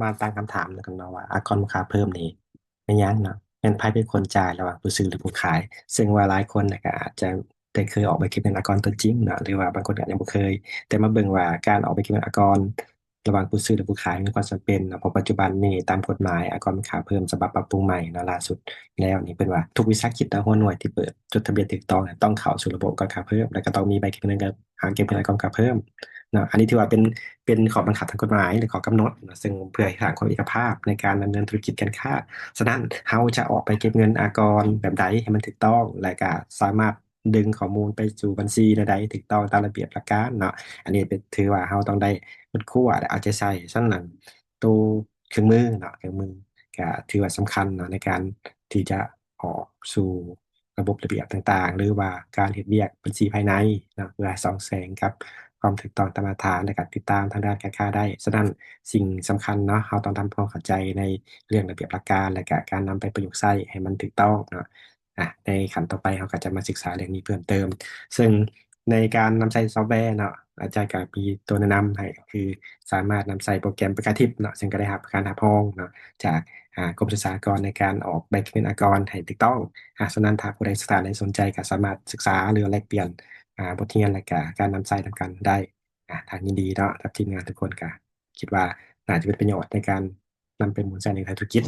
ມາຕັ້ງຄຳຖາມນຳກັນເນາະວ່າ ອາກອນມູນຄ່າເພີ່ມນີ້ແມ່ນຫຍັງເນາະ? ແມ່ນໃຜເປັນຄົນຈ່າຍລະຫວ່າງຜູ້ຊື້ ແລະ ຜູ້ຂາຍ? ເຊິ່ງວ່າຫຼາຍຄົນນະກໍອາດຈະໄດ້ເຄີຍອອກໃບເກັບເງິນອາກອນຕົວຈິງເນາະ ຫຼືວ່າບາງຄົນກໍຍັງບໍ່ເຄີຍ, ແຕ່ມາເບິ່ງວ່າການອອກໃບເກັບເງິນອາກອນລະຫວ່າງຜູ້ຊື້ ແລະ ຜູ້ຂາຍມີຄວາມຈຳເປັນເນາະ, ເພາະປັດຈຸບັນນີ້ຕາມກົດໝາຍອາກອນມູນຄ່າເພີ່ມສະບັບປັບປຸງໃໝ່ເນາະ ລ່າສຸດແລ້ວນີ້ ເພິ່ນວ່າທຸກວິສາຫະກິດ ແລະ ຫົວໜ່ວຍທີ່ເປີດຈົດທະບຽນຖືກຕ້ອງ ຕ້ອງເຂົ້າສູ່ລະບົບອາກອນມູນຄ່າເພີ່ມ ແລະ ກໍຕ້ອງມີໃບເກັບເງິນ ຫາເກັບເງິນອາກອນມູນຄ່າເພີ່ມເນາະ. ອັນນີ້ຖືວ່າເປັນ ເປັນຂໍ້ບັງຄັບທາງກົດໝາຍ ຫຼື ຂໍ້ກຳນົດເນາະ, ເຊິ່ງເພື່ອໃຫ້ສ້າງຄວາມເອກະພາບໃນການດຳເນີນທຸລະກິດການຄ້າ. ສະນັ້ນ ເຮົາຈະອອກໃບເກັບເງິນອາກອນແບບໃດໃຫ້ມັນຖືກຕ້ອງ ແລະ ກະສາມາດດຶງຂໍ້ມູນໄປສູ່ບັນຊີແນວໃດຖືກຕ້ອງຕາມລະບຽບຫຼັກການເນາະ, ອັນນີ້ເປັນ ຖືວ່າເຮົາຕ້ອງໄດ້ຄົ້ນຄວ້າ ແລະ ເອົາໃຈໃສ່. ສະນັ້ນ ໂຕເຄື່ອງມືເນາະ ເຄື່ອງມືກະຖືວ່າສຳຄັນເນາະ ໃນການທີ່ຈະອອກສູ່ລະບົບລະບຽບຕ່າງໆ ຫຼືວ່າການເຮັດວຽກບັນຊີພາຍໃນເນາະ ເພື່ອສ່ອງແສງກັບຄວາມຖືກຕ້ອງຕາມມາດຕະຖານ ແລະ ກະຕິດຕາມທາງດ້ານການຄ້າໄດ້. ສະນັ້ນ ສິ່ງສຳຄັນເນາະ ເຮົາຕ້ອງທຳຄວາມເຂົ້າໃຈໃນເລື່ອງລະບຽບຫຼັກການ ແລະ ກະການນຳໄປປະຍຸກໃຊ້ໃຫ້ມັນຖືກຕ້ອງເນາະ. ອາ ໃນຂັ້ນຕໍ່ໄປເຮົາກໍຈະມາສຶກສາເລື່ອງນີ້ເພີ່ມເຕີມ. ເຊິ່ງໃນການນຳໃຊ້ຊອບແວເນາະ ອາຈານກໍມີຕົວແນະນຳໃຫ້ ກໍຄືສາມາດນຳໃຊ້ໂປຣແກຣມປະກາທິບເນາະ, ເຊິ່ງກໍໄດ້ຮັບການຮັບຮອງເນາະ ຈາກ ອາ ກົມສຶກສາອາກອນ ໃນການອອກໃບເກັບເງິນອາກອນໃຫ້ຖືກຕ້ອງ. ອາ ສະນັ້ນ ຖ້າຜູ້ໃດສະຖານໃດສົນໃຈ ກໍສາມາດສຶກສາ ຫຼື ແລກປ່ຽນ ອາ ບົດຮຽນ ແລະ ກະການນຳໃຊ້ນຳກັນໄດ້. ອາ ທາງຍິນດີເນາະ ກັບທີມງານທຸກຄົນ ກໍຄິດວ່າໜ້າຈະເປັນປະໂຫຍດໃນການນຳໄປໝູນໃຊ້ໃນທາງທຸລະກິດ.